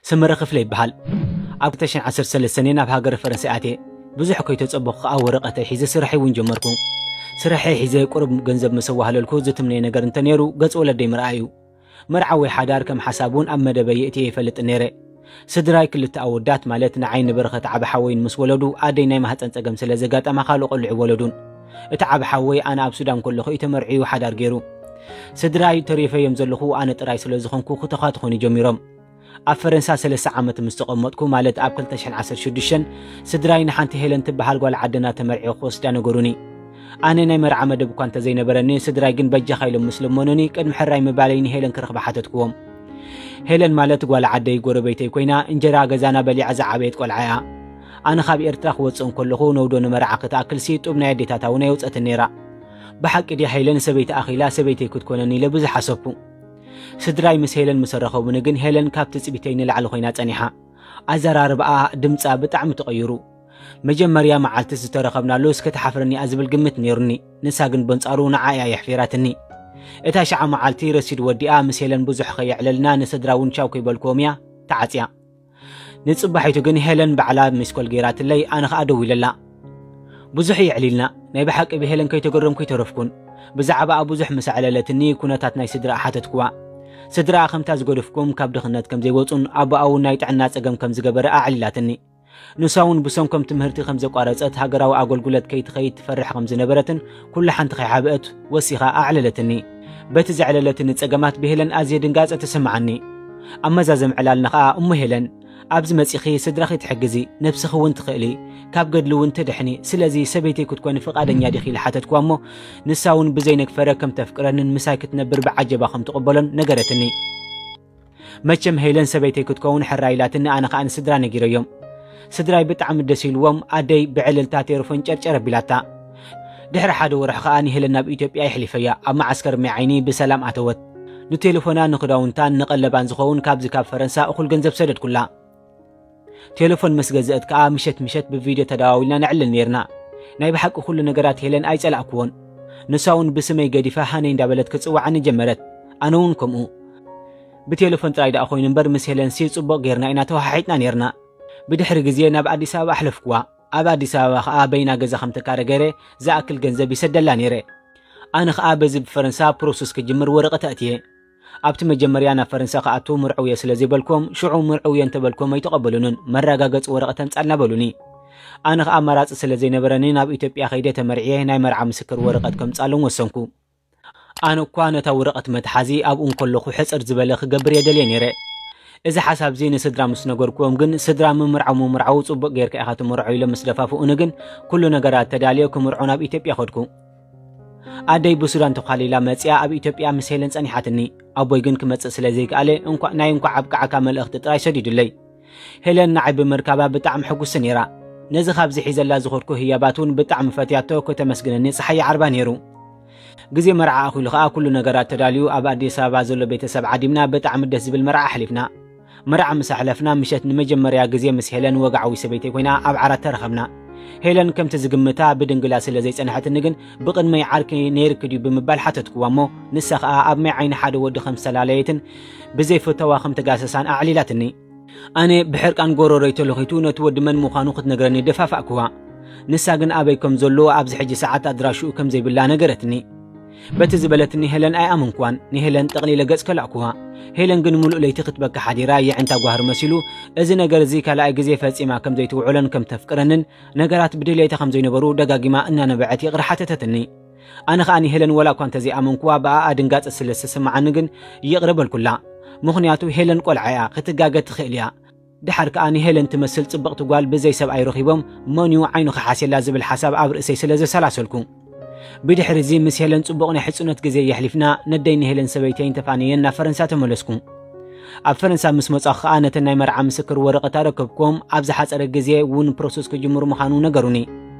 ሰመረ ክፍለ ይበሃል። ኣብ ክልተ ሽሕን ዓሰርተ ሰለስተን ናብ ሃገረ ፈረንሳይ ኣትየ። ብዙሕ ከይተጸበኹ ከኣ ወረቐተይ ሒዘ ስርሐይ እውን ጀመርኩ። ስርሐይ ሒዘ ቁሩብ ገንዘብ ምስ ኣዋህለልኩ ዝትምነየ ነገር እንተነይሩ ገጽ ወለደይ ምርኣይ እዩ። መርዓ ወይ ሓዳር ከም ሓሳብ እውን ኣብ መደበይ የእትየ ይፈልጥ ነይረ። ስድራይ ክልተ ኣወዳት ማለት ንዓይ ንበረኸት ዓቢ ሓወይን ምስ ወለዱ ኣደይ ናይ ማህጸን ጸገም ስለ ዘጋጠማ ካልእ ቆልዑ ወለዱን። እቲ ዓቢ ሓወይ ኣነ ኣብ ሱዳን ከለኹ እዩ ተመርዕዩ ሓዳር ገይሩ። ስድራይ ተሪፈ እዮም ዘለኹ ኣነ ጥራይ ስለ ዝኾንኩ ክተኻትኹኒ ጀሚሮም። ኣብ ፈረንሳ ሰለስተ ዓመት ምስ ተቐመጥኩ ማለት ኣብ ክልተ ሽሕን ዓሰርተ ሽዱሽተን ስድራይ ንሓንቲ ሄለን ትበሃል ጓል ዓደና ተመርዕዮ ክወስዳ ነገሩኒ። ኣነ ናይ መርዓ መደብ እኳ እንተዘይነበረኒ ስድራይ ግን በጃኻ ኢሎም ምስ ለመኑኒ ቅድሚ ሕራይ ምባለይ ንሄለን ክረኽባ ሓተትክዎም። ሄለን ማለት ጓል ዓደይ ጎረቤተይ ኮይና እንጀራ ገዛና በሊዓ ዝዓበየት ቆልዓ እያ። ኣነ ካብ ኤርትራ ክወጽእ እንከለኹ ነውዶ ንመርዓ ክትኣክልሲ ጡብ ናይ ኣዴታታ እውን ኣየውጸትን ነይራ። ብሓቂ ድያ ሄለን ሰበይቲ ኣኺላ ሰበይተይ ክትኮነኒ ኢለ ብዙሕ ሓሰብኩ። ስድራይ ምስ ሄለን ምስ ኣራኸቡኒ ግን ሄለን ካብ ትጽቢተይ ንላዕሊ ኮይና ጸኒሓ። ኣዘራርባኣ፣ ድምጻ ብጣዕሚ ተቐይሩ። መጀመርያ መዓልቲ ዝተረኸብናሉ እስከ ትሓፍረኒ እያ ዝብል ግምት ነይሩኒ። ንሳ ግን በንጻሩ ንዓ እያ የሕፊራትኒ። እታ ሸዓ መዓልቲ ረሲድ ወዲኣ ምስ ሄለን ብዙሕ ከየዕለልና ንስድራ እውን ቻው ከይበልክዎም እያ ተዓጽያ። ንጽባሒቱ ግን ሄለን ባዕላ ሚስኮል ገይራትለይ ኣነ ኸኣ ደዊለላ። ብዙሕ የዕሊልና። ናይ ብሓቂ ብሄለን ከይተገረምኩ ይተረፍኩን። ብዛዕባኣ ብዙሕ ምስ ኣዕለለትኒ ኩነታት ናይ ስድራኣ ሓተትክዋ። ስድራኣ ከምታ ዝገደፍኩም ካብ ድኽነት ከም ዘይወጹን ኣቦኣ እውን ናይ ጥዕና ጸገም ከም ዝገበረ ኣዕሊላትኒ። ንሳ እውን ብሰንኮም ትምህርቲ ከም ዘቋረጸት ሃገራዊ ኣገልግሎት ከይትኸይድ ትፈርሕ ከም ዝነበረትን ኩሉ ሓንቲ ከይሓብአት ወሲኻ ኣዕለለትኒ። በቲ ዘዕለለትኒ ጸገማት ብሄለን ኣዝየ ድንጋጸ ተሰማዓኒ። ኣብ መዛዘም ዕላልና ኸኣ እሞ ሄለን ኣብዚ መጺኺ ስድራኺ ትሕግዚ፣ ነብስኺ እውን ትኽእሊ፣ ካብ ገድሊ እውን ትድሕኒ፣ ስለዚ ሰበይተይ ክትኮኒ ፍቓደኛ ዲኺ ኢለ ሓተትክዋ እሞ ንሳ እውን ብዘይ ነግፈረ ከም ተፍቅረንን ምሳይ ክትነብር ብዓጀባ ከም ትቕበሎን ነገረትኒ። መቸም ሄለን ሰበይተይ ክትከውን ሕራይ ኢላትኒ ኣነ ኸኣ ንስድራ ነጊረዮም። ስድራይ ብጣዕሚ ደስ ኢልዎም ኣደይ ብዕልልታ ቴሌፎን ጨርጨር ኣቢላታ። ድሕሪ ሓደ ወርሒ ኸኣ ንሄለን ናብ ኢትዮጵያ የሕሊፈያ ኣብ መዓስከር ማይ ዓይኒ ብሰላም ኣተወት። ንቴሌፎና ንኽዳውንታን ንቐለባን ዝኸውን ካብዚ ካብ ፈረንሳ እኹል ገንዘብ ሰደድኩላ። ቴሌፎን ምስ ገዘእት ከኣ ምሸት ምሸት ብቪድዮ ተደዋዊልና ነዕልል ነይርና። ናይ ብሓቂ ኩሉ ነገራት ሄለን ኣይጸላእክዎን። ንሳ እውን ብስመይ ገዲፋ ሃነይ እንዳበለት ክጽውዓኒ ጀመረት። ኣነ እውን ከምኡ። ብቴሌፎን ጥራይ ደኣ ኮይኑ እምበር ምስ ሄለንሲ ጽቡቕ ጌርና ኢና ተወሓሒጥና ነይርና። ብድሕሪ ግዜ ናብ ኣዲስ ኣበባ ኣሕለፍክዋ። ኣብ ኣዲስ ኣበባ ከኣ በይና ገዛ ከም ትካረ ገይረ ዝኣክል ገንዘብ ይሰደላ ነይረ። ኣነ ከኣ በዚ ብፈረንሳ ፕሮሰስ ክጅምር ወረቐት ኣእትየ። ኣብቲ መጀመርያ ናብ ፈረንሳ ክኣቱ ምርዕውየ ስለ ዘይበልኩም ሽዑ ምርዕውየ እንተበልኩም ኣይተቐበሉንን መረጋገጺ ወረቐት ኣምጻልና በሉኒ። ኣነ ከኣ ኣማራጺ ስለ ዘይነበረኒ ናብ ኢትዮጵያ ከይደ ተመርዕየ ናይ መርዓ ምስክር ወረቐት ከምጻሎም ወሰንኩ። ኣነ እኳ ነታ ወረቐት መትሓዚ ኣብኡ እንከለኹ ሕጽር ዝበለ ክገብር እየ ደልየ ነይረ። እዚ ሓሳብዚ ንስድራ ምስ ነገርክዎም ግን ስድራ ምምርዓው ምምርዓው ጽቡቕ ጌርካ ኢኻ ትምርዖ ኢሎም ምስ ደፋፍኡኒ ግን ኩሉ ነገራት ተዳልዮ ክምርዖ ናብ ኢትዮጵያ ከድኩ። ኣደይ ብሱዳን ተዃሊላ መጺኣ ኣብ ኢትዮጵያ ምስ ሄለን ጸኒሓትኒ። ኣቦይ ግን ክመጽእ ስለ ዘይከኣለ እንኳዕ ናይ እንኳዕ ኣብቅዓካ መልእኽቲ ጥራይ ሰዲዱለይ። ሄለን ንዓይ ብምርካባ ብጣዕሚ ሕጉስቲ ነይራ። ነዚ ካብዚ ሒዘላ ዝኸድኩ ህያባት እውን ብጣዕሚ ፈትያቶ ከተመስግነኒ ጸሓይ ይዓርባ ነይሩ። ግዜ መርዓ ኣኺሉ ከኣ ኩሉ ነገራት ተዳልዩ ኣብ ኣዲስ ኣበባ ዘሎ ቤተሰብ ዓዲምና ብጣዕሚ ደስ ዝብል መርዓ ኣሕሊፍና። መርዓ ምስ ኣሕለፍና ምሸት ንመጀመርያ ግዜ ምስ ሄለን ወግዓዊ ሰበይተይ ኮይና ኣብ ዓራት ተረኸብና። ሄለን ከምቲ ዝግምታ ብድንግላ ስለ ዘይጸንሐትኒ ግን ብቕድመይ ዓርኪ ነይርኪ ድዩ ብምባል ሓተትክዋ እሞ ንሳ ከኣ ኣብ ማይ ዓይኒ ሓደ ወዲ ከም ዝተላለየትን ብዘይፈተዋ ከም ተጋሰሳን ኣዕሊላትኒ። ኣነ ብሕርቃን ጎረሮይ ተለኺቱ ነቲ ወዲ መን ምዃኑ ክትነግረኒ ደፋፋእክዋ። ንሳ ግን ኣበይ ከም ዘሎ ኣብዚ ሕጂ ሰዓት ኣድራሽኡ ከም ዘይብላ ነገረትኒ። በቲ ዝበለትኒ ሄለን ኣይኣመንክዋን። ንሄለን ጠቕሊለ ገጽ ከላእክዋ። ሄለን ግን ምሉእ ለይቲ ክትበኪ ሓዲራ የዕንታ ጓህሪ መሲሉ እዚ ነገር እዚ ካልኣይ ግዜ ፈጺማ ከም ዘይትውዕሎን ከም ተፍቅረንን ነገራት ብድሌታ ከም ዘይነበሩ ደጋጊማ እናነበዐት ይቕረ ሓተተትኒ። ኣነ ኸኣ ንሄለን ወላ እኳ እንተዘይኣመንክዋ ብኣኣ ድንጋጸ ስለ ዝተሰማዓኒ ግን ይቕረ በልኩላ። ምኽንያቱ ሄለን ቆልዓ እያ፣ ክትጋገ ትኽእል እያ። ደሓር ከኣ ንሄለን ትመስል ጽብቕቲ ጓል ብዘይ ሰብኣይ ረኺቦም መንዩ ዓይኑ ክሓስየላ ዝብል ሓሳብ ኣብ ርእሰይ ስለ ዘሰላሰልኩ። ብድሕሪ እዚ ምስ ሄለን ጽቡቕ ናይ ሕጽኖት ግዜ የሕሊፍና ነደይ ንሄለን ሰበይተይን ተፋንየን ናብ ፈረንሳ ተመለስኩ። ኣብ ፈረንሳ ምስ መጻኹ ከኣ ነተን ናይ መርዓ ምስክር ወረቐት ኣረከብክዎም ኣብ ዝሓጸረ ግዜ እውን ፕሮሰስ ክጅምሩ ምዃኑ ነገሩኒ።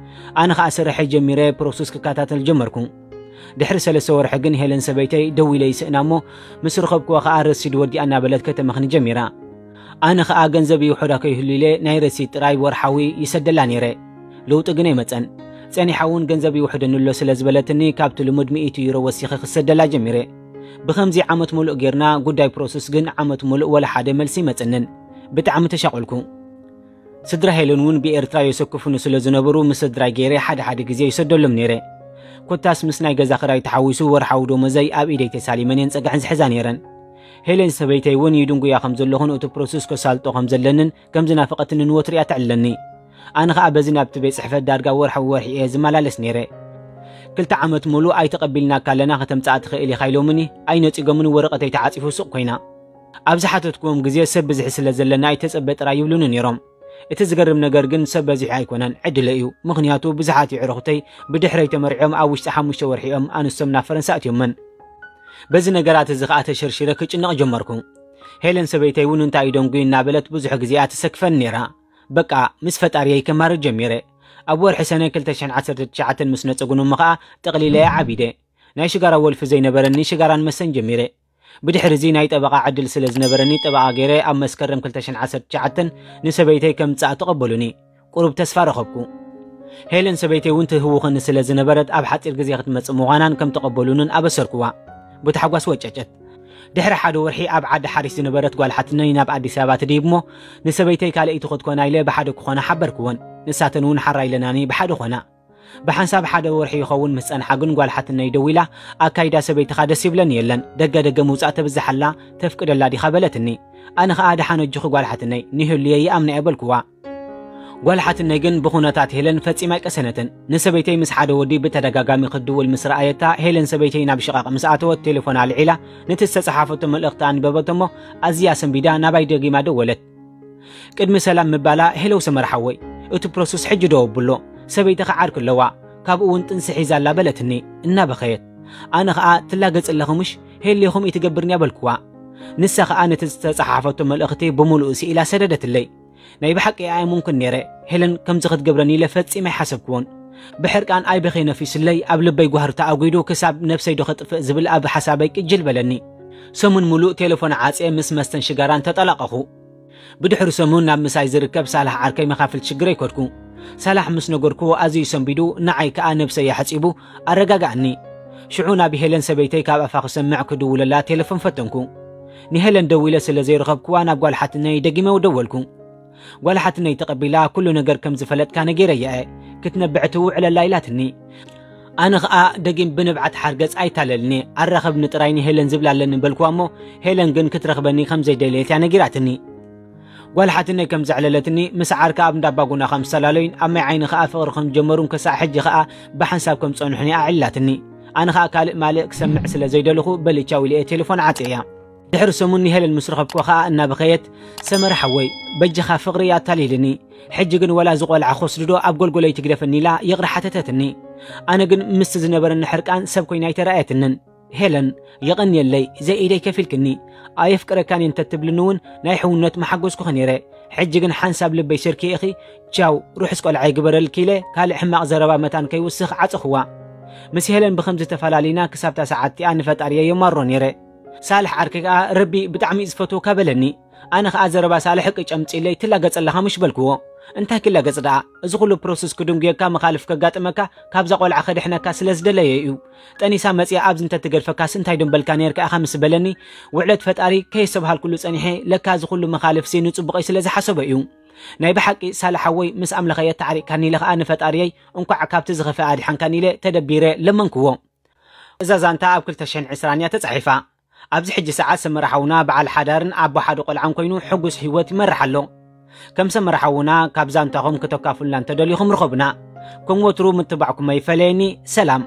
ኣነ ከኣ ስርሐይ ጀሚረ ፕሮሰስ ክከታተል ጀመርኩ። ድሕሪ ሰለስተ ወርሒ ግን ሄለን ሰበይተይ ደዊለ ይስእና እሞ ምስ ረኸብክዋ ከኣ ረሲድ ወዲኣ እናበለት ከተመኽኒ ጀሚራ። ኣነ ኸኣ ገንዘብ ይውሕዳ ከይህሉ ኢለ ናይ ረሲድ ጥራይ ወርሓዊ ይሰደላ ነይረ። ለውጢ ግን ኣይመጸን። ጸኒሓ እውን ገንዘብ ይውሕደኒ ኣሎ ስለ ዝበለትኒ ካብቲ ልሙድ ሚእቲ ዩሮ ወሲኸ ክሰደላ ጀሚረ። ብኸምዚ ዓመት ሙሉእ ጌርና ጉዳይ ፕሮሰስ ግን ዓመት ሙሉእ ወላ ሓደ መልሲ ይመጸንን። ብጣዕሚ ተሻቆልኩ። ስድራ ሄለን እውን ብኤርትራ የሰክፉኒ ስለ ዝነበሩ፣ ምስ ስድራይ ገይረ ሓደ ሓደ ግዜ ይሰደሎም ነይረ። ኮታስ ምስ ናይ ገዛ ክራይ ተሓዊሱ ወርሓዊ ደሞዘይ ኣብ ኢደይ ተሳሊመን እየን ጸግዐን ዝሕዛ ነይረን። ሄለን ሰበይተይ እውን ይድንጉያ ከም ዘለኹን እቲ ፕሮሰስ ከሳልጦ ከም ዘለንን ከም ዝናፈቐትንን ወትሩ እያ ተዕልለኒ። ኣነ ኸኣ በዚ ናብቲ ቤት ጽሕፈት ዳርጋ ወርሓዊ ወርሒ እየ ዝመላለስ ነይረ። ክልተ ዓመት ሙሉእ ኣይተቐቢልናካ ኣለና፣ ከተምጽኣ ትኽእል ኢኻ ኢሎምኒ፣ ኣይነጺጎምን፣ ወረቐተይ ተዓጺፉ ሱቕ ኮይና። ኣብ ዝሓተትክዎም ግዜ ሰብ ብዝሒ ስለ ዘለና ኣይተጸበ ጥራይ ይብሉኒ ነይሮም። እቲ ዝገርም ነገር ግን ሰብ በዚሑ ኣይኮነን፣ ዕድለ እዩ። ምኽንያቱ ብዙሓት የዕሩኽተይ ብድሕረይ ተመርዕዮም ኣብ ውሽጢ ሓሙሽተ ወርሒ እዮም ኣንስቶም ናብ ፈረንሳ ኣትዮመን። በዚ ነገራት እዚ ኸኣ ተሸርሺረ ክጭነቕ ጀመርኩ። ሄለን ሰበይተይ እውን እንታይ እዩ ደንጉዩ እናበለት ብዙሕ ግዜ እያ ትሰክፈኒ ነይራ። በቃ ምስ ፈጣሪየይ ከማርር ጀሚረ። ኣብ ወርሒ ሰነ ክልተ ሽሕን ዓሰርተ ትሽዓተን ምስ ነጸጉን እሞ ኸኣ ጠቕሊለ እየ ዓቢደ። ናይ ሽጋራ ወልፊ ዘይነበረኒ ሽጋራን መስተን ጀሚረ። ብድሕሪ እዚ ናይ ጠበቓ ዕድል ስለ ዝነበረኒ ጠበቓ ገይረ ኣብ መስከረም ክልተ ሽሕን ዓሰርተ ትሽዓተን ንሰበይተይ ከምጽኣ ተቐበሉኒ። ቁሩብ ተስፋ ረኸብኩ። ሄለን ሰበይተይ እውን ትህውኸኒ ስለ ዝነበረት ኣብ ሓጺር ግዜ ክትመጽእ ምዃናን ከም ተቐበሉንን ኣበሰርኩዋ። ብታሕጓስ ወጨጨት። ድሕሪ ሓደ ወርሒ ኣብ ዓዲ ሓሪስ ዝነበረት ጓል ሓትነይ ናብ ኣዲስ ኣበባ ትድይብ እሞ ንሰበይተይ ካልኣይቲ ክትኮና ኢለ ብሓደ ክኾና ሓበርክወን። ንሳተን እውን ሓራ ኢለናኒ ብሓደ ኾና። ብሓንሳብ ሓደ ወርሒ ይኸውን ምስ ጸንሓ ግን ጓል ሓትነይ ደዊላ፣ ኣካይዳ ሰበይትኻ ደስ ይብለኒ የለን፣ ደገ ደገ ምውጻእ ተብዝሓላ፣ ተፍቅደላ ዲኻ በለትኒ። ኣነ ኸኣ ደሓን ኣጆኺ ጓል ሓትነይ፣ ንህልየ ይኣምና እየ በልክዋ። ጓል ሓትነይ ግን ብኹነታት ሄለን ፈጺማ ኣይቀሰነትን። ንሰበይተይ ምስ ሓደ ወዲ ብተደጋጋሚ ክትድውል ምስ ረኣየታ፣ ሄለን ሰበይተይ ናብ ሽቓቕ ምስ ኣተወት ቴሌፎን ኣልዒላ፣ ነቲ ዝተጸሓፈቶ መልእኽቲ ኣንበበቶ እሞ ኣዝያ ሰንቢዳ ናባይ ደጊማ ደወለት። ቅድሚ ሰላም ምባላ፣ ሄለው ሰመር ሓወይ፣ እቲ ፕሮሰስ ሕጂ ደው ኣብሎ፣ ሰበይትኻ ዓርኪ ኣለዋ፣ ካብኡ እውን ጥንሲ ሒዛ ኣላ በለትኒ እናበኸየት። ኣነ ኸኣ ትላገጽ ኣለኺ ምሽ? ሄሌኹም ኢትገብርንያ በልክዋ። ንሳ ኸኣ ነቲ ዝተጸሓፈቶ መልእኽቲ ብምሉኡ ስኢላ ሰደደትለይ። ናይ ብሓቂ ኣይኣመንኩን ነይረ። ሄለን ከምዚ ክትገብረኒ ኢለ ፈጺመ ኣይሓሰብክዎን። ብሕርቃን ኣይበኸይ ነፊሱለይ ኣብ ልበይ ጓህርታ ኣጒዱ ክሳብ ነብሰይ ዶ ከጥፍእ ዝብል ኣብ ሓሳበይ ቅጅል በለኒ። ሰሙን ሙሉእ ቴሌፎን ዓጽየ ምስ መስተን ሽጋራን ተጠላቐኹ። ብድሕሪ ሰሙን ናብ ምሳይ ዝርከብ ሳላሕ ዓርከይ መኻፍል ሽግረይ ከድኩ። ሳላሕ ምስ ነገርክዎ ኣዝዩ ሰንቢዱ ንዓይ ከኣ ነብሰይ ኣሕጺቡ ኣረጋግኣኒ። ሽዑ ናብ ሄለን ሰበይተይ ካብ ኣፋ ክሰምዕ ክድውለላ ቴሌፎን ፈተንኩ። ንሄለን ደዊለ ስለ ዘይረኸብክዋ ናብ ጓል ሓትነይ ደጊመ ደወልኩ። ጓል ሓትነይ ተቐቢላ ኩሉ ነገር ከም ዝፈለጥካ ነጊረያ እየ። ክትነብዕ ትውዕለላ ኢላትኒ። ኣነ ኸኣ ደጊም ብንብዓት ሓርገጽ ኣይታለልኒ፣ ኣራኸብኒ ጥራይ ንሄለን ዝብላ ኣለኒ በልክዋ እሞ ሄለን ግን ክትረኽበኒ ከም ዘይደለየት እያ ነጊራትኒ። ጓል ሓትነይ ከም ዘዕለለትኒ ምስ ዓርካ ኣብ እንዳባጉና ከም ዝተላለዩን ኣብ ማይ ዓይኒ ኸኣ ፍቕሪ ከም ዝጀመሩን ክሳዕ ሕጂ ኸኣ ብሓንሳብ ከም ዝጸንሑን እያ ኣዕሊላትኒ። ኣነ ኸኣ ካልእ ማልእ ክሰምዕ ስለ ዘይደለኹ በሊ ቻው ኢለ እየ ቴሌፎን ዓጽየያ። ድሕሪ ሰሙን ንሄለን ምስ ረኸብክዋ ኸኣ እናበኸየት፣ ሰመረ ሓወይ፣ በጃኻ ፍቕሪ ኣታሊልኒ። ሕጂ ግን ወላ እዚ ቆልዓ ክወስድዶ ኣብ ጎልጎለይ ትግደፈኒ ኢላ ይቕረ ሓተተትኒ። ኣነ ግን ምስቲ ዝነበረኒ ሕርቃን ሰብ ኮይና ኣይተራእየትንን። ሄለን፣ የቐንየለይ፣ ዘይኢደይ ከፊልክኒ። ኣየፍቅረካን እየ እንተትብልኒ እውን ናይ ሕውነት መሓጎስኩኺ ነይረ። ሕጂ ግን ሓንሳብ ልበይ ስርኪ ኢኺ፣ ቻው፣ ርሑስ ቆልዓ ይግበረልኪ ኢለ ካልእ ሕማቕ ዘረባ መታን ከይውስኽ ዓጸኽዋ። ምስ ሄለን ብኸምዚ ተፈላሊና ክሳብታ ሰዓት እቲኣ ንፈጣሪየ የማሮ ነይረ። ሳልሕ ዓርከይ ከኣ ረቢ ብጣዕሚ እዩ ዝፈትወካ በለኒ። ኣነ ከኣ ዘረባ ሳልሕ ሕቂ ጨምጺለይ ትላገጽ ኣለኻ ምሽ በልክዎ። እንታይ ክላገጽ ደኣ? እዚ ኩሉ ፕሮሰስ ክድንጉየካ መኻልፍ ከጋጥመካ ካብዛ ቆልዓ ከድሕነካ ስለ ዝደለየ እዩ። ጠኒሳ መጽያ ኣብዚ እንተትገድፈካስ እንታይ ደንበልካ ነርካ ኢኻ ምስ በለኒ ውዕለት ፈጣሪ ከየስተብሃልኩሉ ጸኒሐ ለካ እዚ ኩሉ መኻልፍሲ ንጽቡቐይ ስለ ዝሓሰቦ እዩ። ናይ ብሓቂ ሳልሕ ሓወይ ምስ ኣምላኸ የተዓሪቕካኒ ኢለ ከኣ ንፈጣሪየይ እንኳዕ ካብቲ ዝኸፍአ ኣድሓንካኒ ኢለ ተደቢረ ለመንክዎ። እዛ ዛንታ ኣብ ክልተ ሽሕን ዕስራን እያ ተጻሒፋ። ኣብዚ ሕጂ ሰዓት ሰመረ ሓውና በዓል ሓዳርን ኣቦ ሓደ ቆልዓን ኮይኑ ሕጉስ ህይወት ይመርሕ ኣሎ። ከም ሰመረ ሓውና ካብ ዛንታኹም ክተካፍሉና እንተደሊኹም ርኸቡና። ከም ወትሩ ምትባዕኩም ኣይፈለየኒ። ሰላም።